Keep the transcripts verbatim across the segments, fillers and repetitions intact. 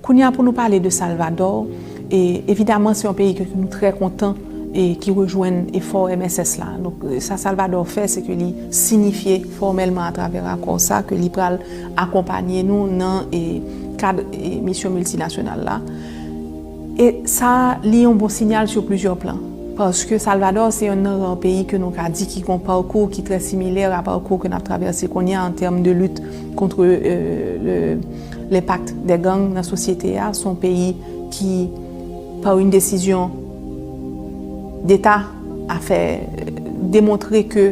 Kounye a, pou nou pale de Salvador, e evidaman se yon peyi ke nou trè kontan e ki rejwenn efò M S S la. Donk, sa Salvador fè, se ke li sinifye fòmèlman atravè akò sa ke li pral akonpanye nou nan e kad e misyon miltinasyonal la. E sa, li yon bon sinyal sou plizyè plan. Paske Salvador se yonn nan ran peyi ke nou ka di ki gon pakou ki trè similè a pakou ke n ap travèse kounye a an tèm de lit contre euh, le- l'impact des gangs nan sosyete a. Se yon peyi ki, pa yon desizyon deta, a fè demontre ke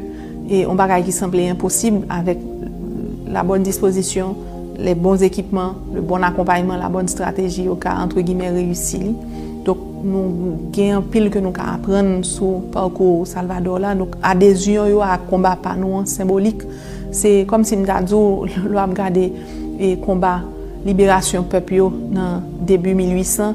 e yon bagay ki sanble enposib avèk la bonne disposition, les bons équipements, le bon accompagnement, la bonne stratégie, yo ka, entre guillemets, reyisi li. Donk, nou gen anpil ke nou ka aprann sou pakou Salvador la. Donk, adezyon yo a konba pa nou an senbolik. Se kòmsi m ta di w, lè w ap gade e konba liberasyon pèp yo nan debi mil uit san,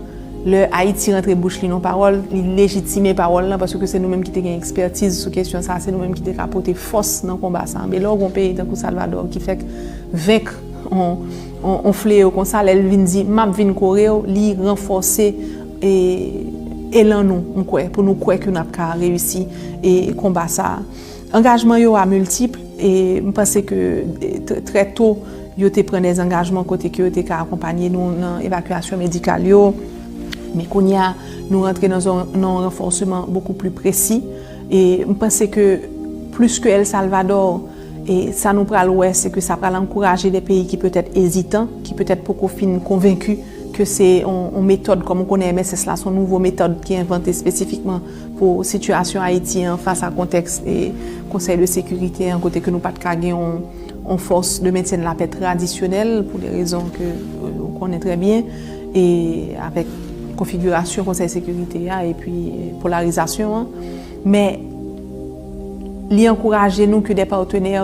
lè Ayiti rantre bouch li nan pawòl, li lejitime pawòl lan, paske se nou menm ki te gen ekspètiz sou kesyon sa, se nou menm ki te ka pote fòs nan konba sa. Men lè w gon peyi tankou Salvador ki fèk venk on, on, on fleyo konsa, lè l vin di, "M ap vin kore w," li ranfòse e, elan nou, m kwè, pou nou kwè ke n ap ka reyisi e konba sa. Angajman yo a miltip, e m panse ke e, t- trè to, yo te pran de angajman kote ke yo te ka akonpanye nou nan evakyasyon medikal yo. Men kounye a, nou rantre nan zon- nan yon ranfòsman bokou pli presi. E m panse ke plis ke El Salvador, e sa nou pral wè, se ke sa pral ankouraje de peyi ki petèt ezitan, ki petèt poko fin konvenki ke se yon, yon metòd, kòm ou konnen M S S la, se yon nouvo metòd ki envante espesifikman pou sitiyasyon Ayiti an fas a kontèks e Konsèy de Sekirite an, kote ke nou pa t ka gen yon, yon fòs de mentyen lapè tradisyonèl, pou de rezon ke e, ou konnen trè byen, e avèk konfigirasyon Konsèy Sekirite a epi e, polarizasyon an. Men li ankouraje nou ke de patenè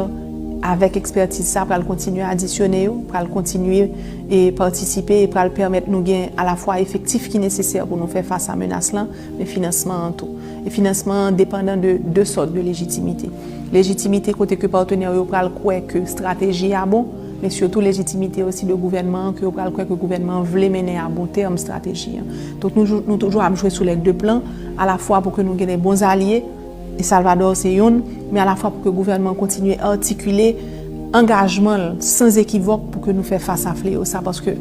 avèk ekspètiz sa pral kontinye adisyone yo, pral kontinye e patisipe e pral pèmèt nou gen alafwa efektif ki nesesè pou nou fè fas a menas lan, men finansman an tou. E finansman an depandan de de sòt de lejitimite. Lejitimite kote ke patenè yo pral kwè ke estrateji a bon, men sitou lejitimite osi de gouvènman an, ke yo pral kwè ke gouvènman an vle mennen a bon tèm estrateji an. Donk nou, jou- nou toujou ap jwe sou lè de plan, alafwa pou ke nou gen de bon zalye, e Salvador se youn, men alafwa pou ke gouvènman an kontinye atikile angajman l san ekivòk pou ke nou fè fas a fleyo sa, paske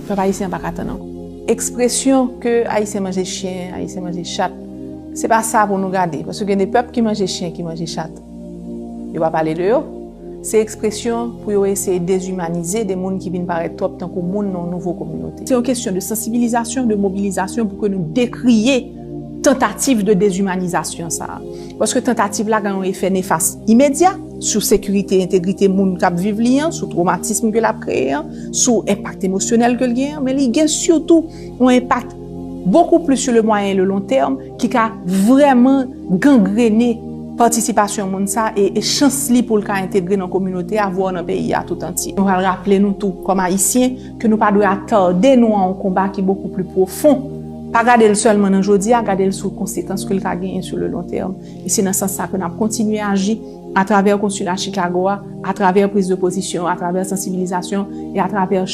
pèp ayisyen an pa ka tann ankò. Ekspresyon ke Ayisyen manje chen, Ayisyen manje chat, se pa sa pou nou gade, paske gen de pèp ki manje chen, ki manje chat. Yo pa pale de yo. Se ekspresyon pou yo eseye dezimanize de moun ki vin parèt twòp tankou moun nan yon nouvo kominote. Se yon kesyon de sansibilizasyon, de mobilizasyon pou ke nou dekriye tantativ de dezimanizasyon sa a. Paske tantativ la gen yon efè nefas imedya sou sekirite, entegrite moun k ap viv li an, sou twomatism ke l ap kreye an, sou enpak emosyonèl ke l gen an, men li gen sitou yon enpak bokou plis sou le mwayen e le lon tèm ki ka vrèman gangrene patisipasyon moun sa e, e chans li pou l ka entegre nan kominote a, vwa nan peyi a tout antye. Nou pral raple nou tou, kòm Ayisyen, ke nou pa dwe atade nou an yon konba ki bokou pli pwofon. Pa gade l sèlman nan jodi a, gade l sou konsekans ke l ka genyen sou le lon tèm. E se nan sans sa ke n ap kontinye aji atravè konsila Chicago a, atravè priz de pozisyon, atravè sansibilizasyon e atravè